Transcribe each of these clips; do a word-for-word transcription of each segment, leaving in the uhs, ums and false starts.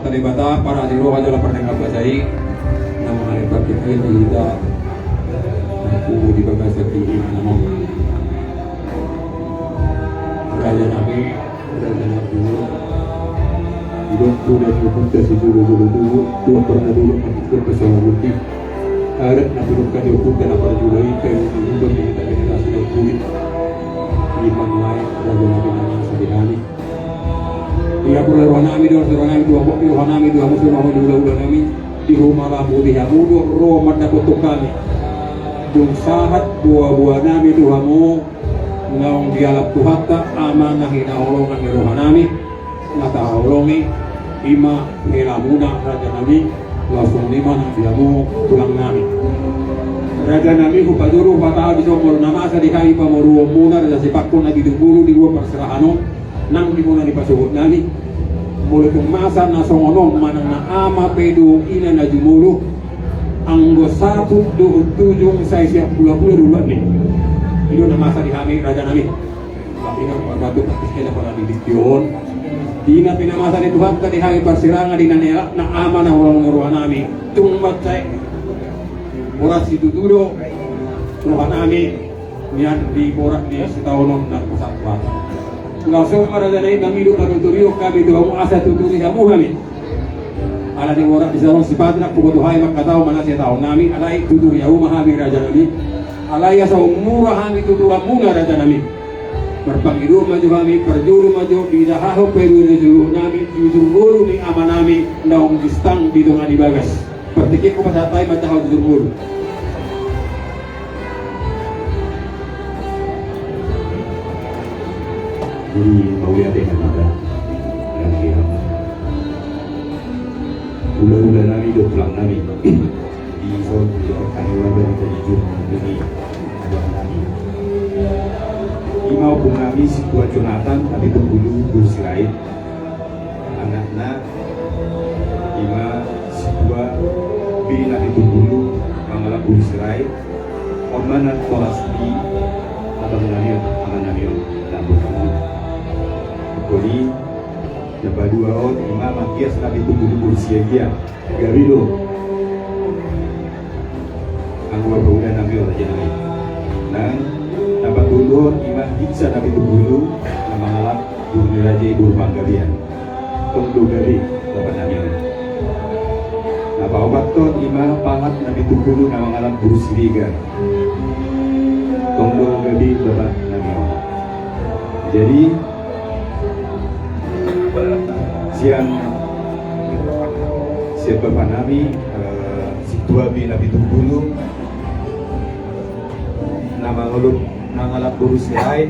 Debata, para di roha jala pardenggan basa i, na mangalehon hita, na tubu di bagasan diri na mangolu. Raja nami, raja nami, didok tu na tubu, tubu, tubu, tubu, tubu, pernah dulu mati, tubu, pesawat, tubu. Adat na pinungka di hukum dan apa jula i, kayu di hukum yang kita generasi dan kulit. Iman lain, raja nami, nami, sedih hami. Ia pura roha nami, dohot roha nami, dua kopi roha nami, dua musim roha nami, dua ula nami, di rumah lampu di hamu, dua roha mandapothon hami. Dung sahat buah-buah nami tu hamu, naung dialap Tuhanta, amanah hinaholongan ni roha nami, na tahaholongi, ima helamuna raja nami, langsung lima nang di hamu tulang nami. Raja nami, hupajolo hata di somor na masa di hami pamoruonmuna, raja sipangkon na bidung bulu di dua parserahan on, nang di bona ni pasogot nami. Molo tung masa na songon on manang na ama pe do ina na jumolo, anggo saput do tujung sai siap pula-pula duluan ni. I do na masa di hami raja nami. Tapi na parbatu praktis kena pada di dion. Di na pinamasa ni Tuhanta di hami parsirangan di na nela na ama na holong ni roha nami. Tung baca i. Boras situtu do roha nami. Nian di boras ni sitaonon na pusat batu. Langsung pada jadi mangido panuturion hami tu hamu asa tuturi hamu hami. Ala ni boras di salon sipatu na kuboto hami mangkatau mana sitaon nami alai tuturi hamu ma hami raja nami. Alai asa umura hami tuturamuna raja nami. Marpangido ma jo hami parjolo ma jo di dahahon pe do na jolo nami di jurgolu ni ama nami naung gistang di tonga ni bagas. Partingki ko pasahat hami ma dahahon jurgolu. Jadi mauliate ma hita. Yang dia ula-ula nami do tulang nami. Di son di kami warga kita jujur menghubungi abang nami. Ima ompung nami si Tua Jonatan tapi penghulu Gus Sirait. Anakna ima si Tua Bini tapi penghulu mangalap Gus Sirait. Oma na toras di abang nami on, abang nami on. Lambung nami. Koni na padua on ima Matias tapi penghulu Gus Sirait. Gabe do. Anggo pangula nami on raja nami. Nang na patolu on ima Hiksa na pitupulu na mangalap boru ni raja i boru Panggabean. Tong do gabe bapa nami on. Na paopat on ima Pahat na pitupulu na mangalap boru Siregar. Tong do gabe bapa nami on. Jadi sian sian bapa nami, eh, si Tua Bini na pitupulu na mangalap, mangalap boru Sirait.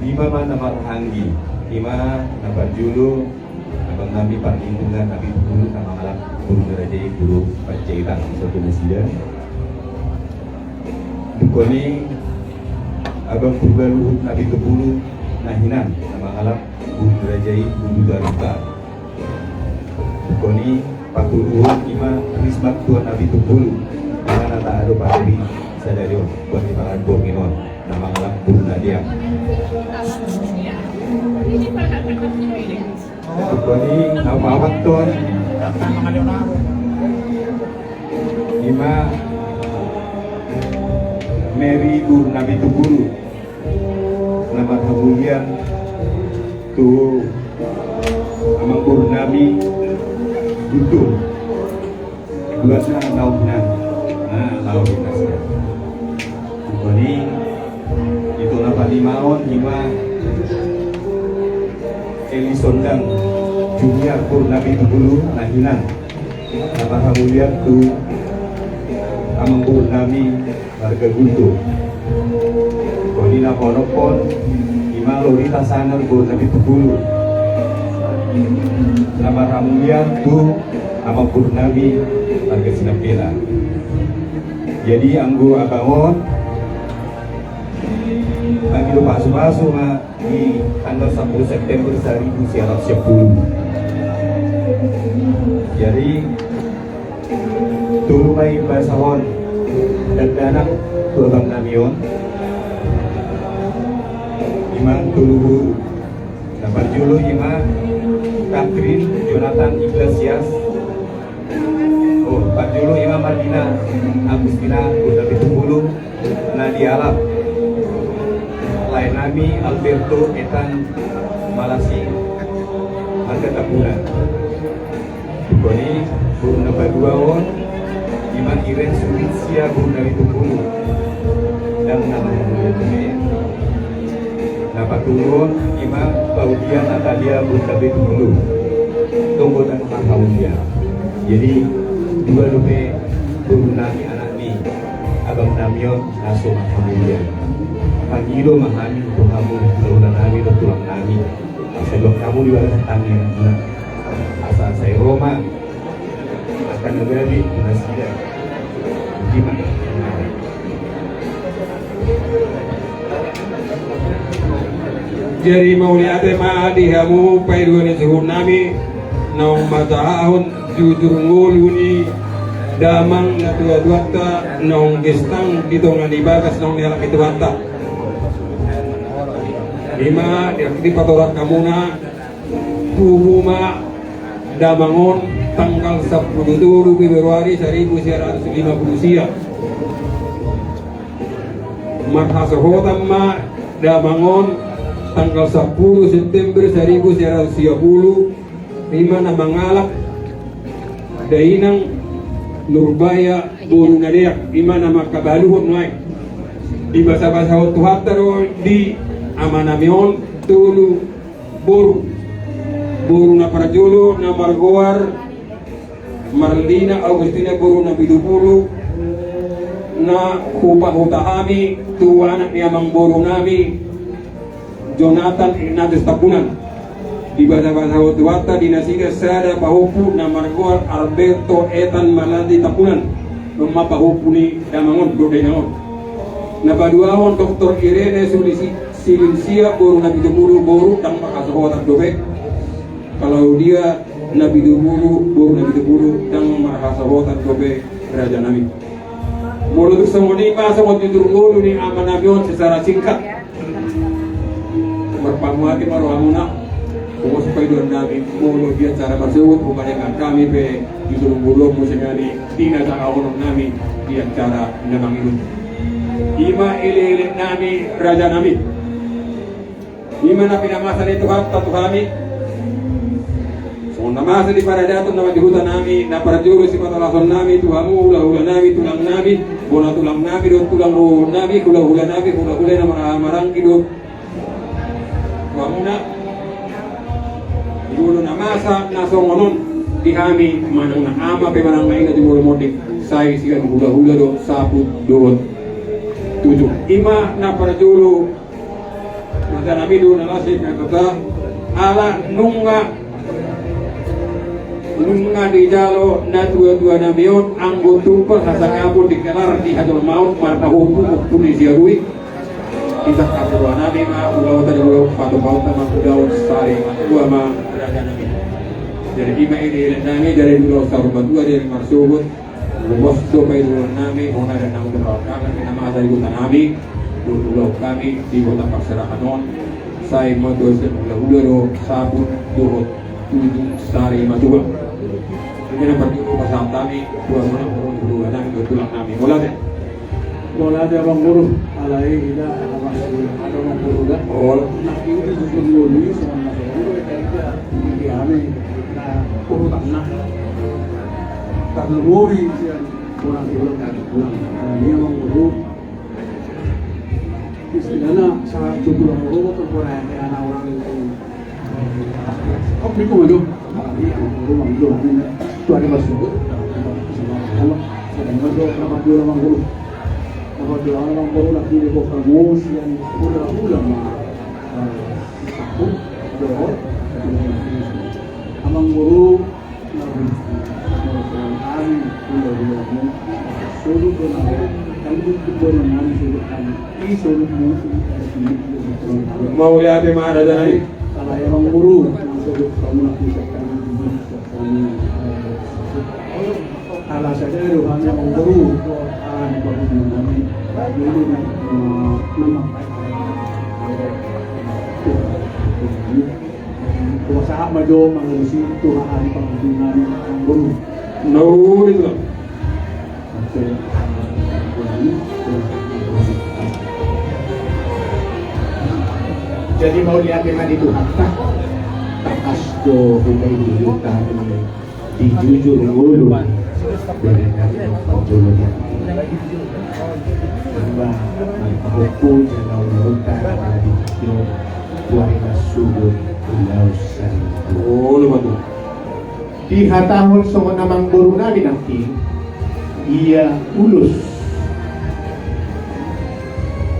Ima ma na marhahaanggi, ima na parjolo abang nami Parlindungan na pitupulu na mangalap boru ni raja i boru Panjaitan, saut nasida. Dung i abang Purbaluhut na pitupulu na hinan na mangalap boru ni raja i boru Garuda. Dung i patoluhon ima Risma Tua na pitupulu ima na taadop-adopi sadari on, Tua ni Paranggo Minon na mangalap boru na deak. Dung i na paopat on ima Mary boru na pitupulu na marhamulian tu amangboru nami Guntur. Bulan na laho hinan. Na laho hinan sia. Dung i ito na palimaon ima Eli Sondang Junior boru na pitupulu na hinan. Na marhamulian tu amangboru nami marga Guntur. Dung i na paonomhon ima Lorita Sanar boru na pitupulu na marhamulian tu amangboru nami marga Sinambela. Jadi anggo abang on mangido pasupasu ma di tanggal sampulu September saribu sia ratus sampulu. Jadi tolu ma i basahon dakdanak tu abang nami on. Ima tolu boru. Na parjolo ima Katrin Jonathan Iglesias. Oh, parjolo ima Marlina Agustina, boru na pitu pulu, na dialap lae nami Alberto Ethan Malasi, marga Tambunan. Tolu boru na paduahon ima Iren Suminsia, boru na pitu pulu. Dang na paduahon na patoluhon ima Paulia Natalia, boru na pitu pulu. Tonggo dang na Paulia. Jadi dua dope boru nami, anak ni abang nami on na so marhamatean. Mangido ma hami tu hamu, hulahula nami dohot tulang nami, asa dua hamu di bagasan tangiang na, asa sai ro ma angka na gabe tu nasida. Ima. Jadi mauliate ma di hamu paidua ni suhut nami, naung manjahahon jujur ngolu ni damang natuatuanta naung gestang di tonga ni bagas naung dialap ni Tuhanta. Ima di, dipatorang hamuna, tubu ma damang on tanggal sampulu tolu Februari saribu sia ratus lima pulu sia. Marhasohotan ma damang on tanggal sampulu September saribu sia ratus sia pulu, ima na mangalap dainang Nurbaya boru na deak, ima na mangkabaluhon nuaeng. Dibasabasahon Tuhanta do di ama nami on tolu boru. Boru na parjolo na margoar Marlina Augustina, boru na pitu pulu, na hupahuta hami tu anak ni amangboru nami Jonathan Ignatius Tambunan. Dibasabasahon Tuhanta di nasida sada pahompu na margoar Alberto Ethan Malasi Tambunan, on ma pahompu ni damang on dohot dainang on. Na paduahon Doktor Irene Sulisi-, Silinsia, boru na pitu pulu, boru dang marhasohotan dope. Claudia na pitu pulu, boru na pitu pulu, dang marhasohotan dope, raja nami. Molo tung songon i ma songon jujur ngolu ni ama nami on secara singkat. Marpanguati ma rohamuna. Pokok supaya dohonon nami molo di acara marsogot, umpama hami pe di tulung bolon muse nami di na tahaonon nami di acara na mangihut. Ima elekelek nami, raja nami. Ima na pinamasa ni Tuhanta tu hami. Songon na masa di paradaton na manjouhon hami, na parjolo sipatolason nami tu hamu, hulahula nami, tulang nami, bona tulang nami dohot tulang roha nami, hulahula nami, hulahula na marhahamaranggi dohot tu hamuna. Di ulaon na masa na songon on di hami, manang na ama pe manang na ina di molo monding, sai sian hulahula do saput dohot tutu. Ima na parjolo. Mata nami do na las i kata, ala nunga, nunga dijalo natuatua nami on anggo tumpak hasangapon di kelar di hajolmaon marpahompu ompu ni siarui. Di sangkap roha nami ma ulaonta di ulaon patupaonta ma ulaon sari matua ma raja nami. Jadi ima elekelek nami, jadi ulaon saur matua, jadi marsogot. Lomos do paidoan nami, hona dan naung terlalu kangen, na masa di kota nami, dohot ulaon hami di kota parserahan on, sai matua sian hulahula do saput dohot tutu sari matua. Ima na parjolo pasahat hami tu hamuna, hulahula nami dohot tulang nami. Mauliate. Mauliate amangboru, alai ida, ala masih ada amangboru da. Oh. Na ida jujur ngolu i songon na songon i, ida di hami na urutanna. Tarlumobi sian Bona tulang, tulang. Ia amangboru. Istilahna sahat tu tulang, boru tu bona, anak orang. Om di komo jo. Ia amangboru, amangboru. Tu ada masuk. Sama Allah. Sama Allah. Nama dua amangboru. Nama dua amangboru lagi di kota Musi yang pura-pura mah. Aku dohot amangboru. Mauliate ma raja nami. Ala sada do hami amangboru. Ala ni pahutu nami. Dulu na nama. Kuasa ma jo mangurusi tu hahali pangunjungan boru. No, itu. Jadi mauliate ma di Tuhanta. Tangkas do hubaen dulu hami di jujur ngolu ni bere nami na parjolo. Ima marpahompu jala ulaonta na di jujur. Tuari masuhut ulaon sari. Olo ma tutu. Dihatahon songon amangboru nami nangkin, ia ulos.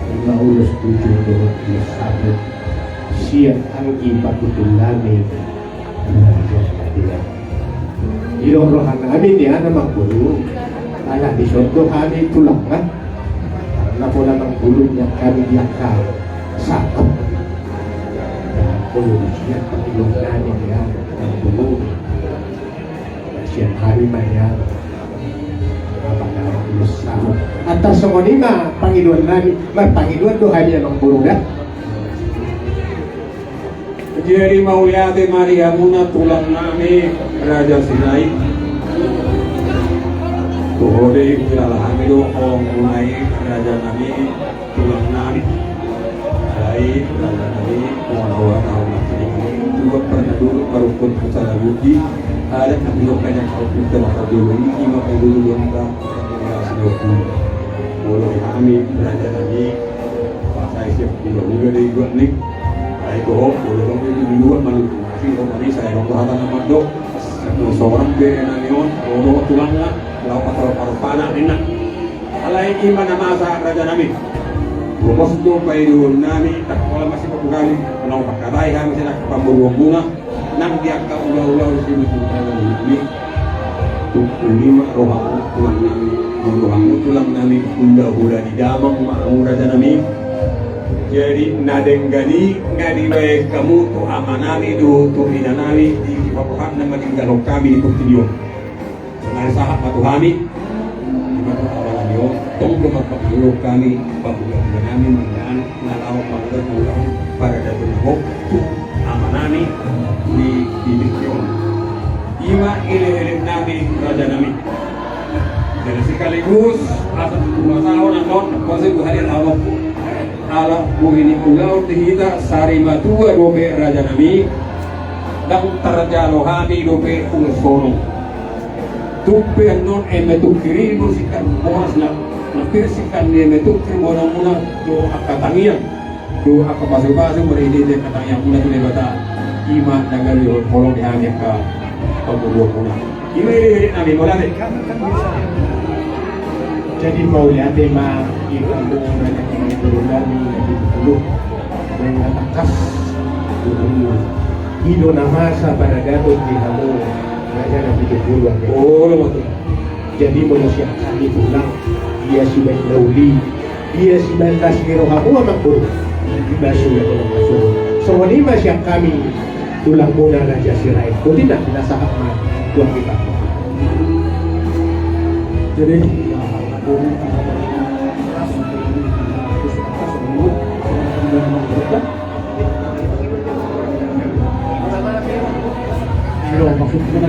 Ima ulos tutu dohot ulos saput sian anggi patutunami. Raja Nabian. Didok rohanami nian amangboru, ala dison do hami tulangna. Karna pola amangboru nian hami di angka sangkap. Molo disian pangidoannami nian amangboru, sian hami ma nian. Apa nama ulos saput? Antar songon i ma pangidoannami, marpangidoan do hami amangboru da. Jadi mauliate ma di hamuna tulangnami Raja Sirait. Toho do i, kilala hami do holongmuna i rajanami, tulangnami. Alai rajanami, molo tahu nasi dulu pernah dulu baru pun salah budi. Adat na pinokanya kau pintar masa dulu ini, ima dulu lonta. Molo di hami rajanami, pasai siap dulu dulu dei buat ni. Ai toho, molo dong itu dulu malu. Tapi kok kami saya dong hata nama dok. Satu seorang bere nami on, molo tulangna, lau patar paru pana ninna. Alai ima na masa rajanami. Bobos do pangidoannami, tak pola masih papu kami. Lau pakatai kami sian angka pamboruonmuna. Nang di angka ulaon-ulaon sian angka ulaon ni. Tung i ma rohamu tulangnami, molo hamu tulangnami hulahula ni damang ma hamu rajanami. Jadi na denggan i nga dibaen hamu tu amanami dohot tu inanami di papohatna maninggalhon hami di portibi on. Sonari sahat ma tu hami. Ima tu amanami on, tong do marpangidoan hami, pahula-hulanami mangan na laho mangan ulaon paradaton na gok tu amanami di, di tingki on. Ima elek-eleknami rajanami. Jadi sekaligus asa tu dua tahun annon konsep dua hari lawan. Ala bohi ni ulaon di hita sari matua dope rajanami. Ndang tarjalo hami dope ulos holong. Tung pe annon eme tungkir i do singkat boras na, na pir singkat ni eme tungkir boramuna do angka tangiang, do angka pasu-pasu marhite angka tangiangmuna tu Debata. Ima na gabe holong di hami angka pangguruanmuna. Ima i di hami mauliate. Jadi mauliate ma di hamu raja ni boru nami na pitupulu. Dengan tangkas. I do na masa paradaton di hamu. Raja na pitupulu ate. Olo ma tutu. Jadi molo sian hami tulang, ia sibaen na uli, ia sibaen las ni rohamu amangboru. Dibasu ia tulang basu. Songon i ma sian hami tulangmuna Raja Sirait. Boti na pinasahat ma tulang kita. Jadi Ilo, maksudnya,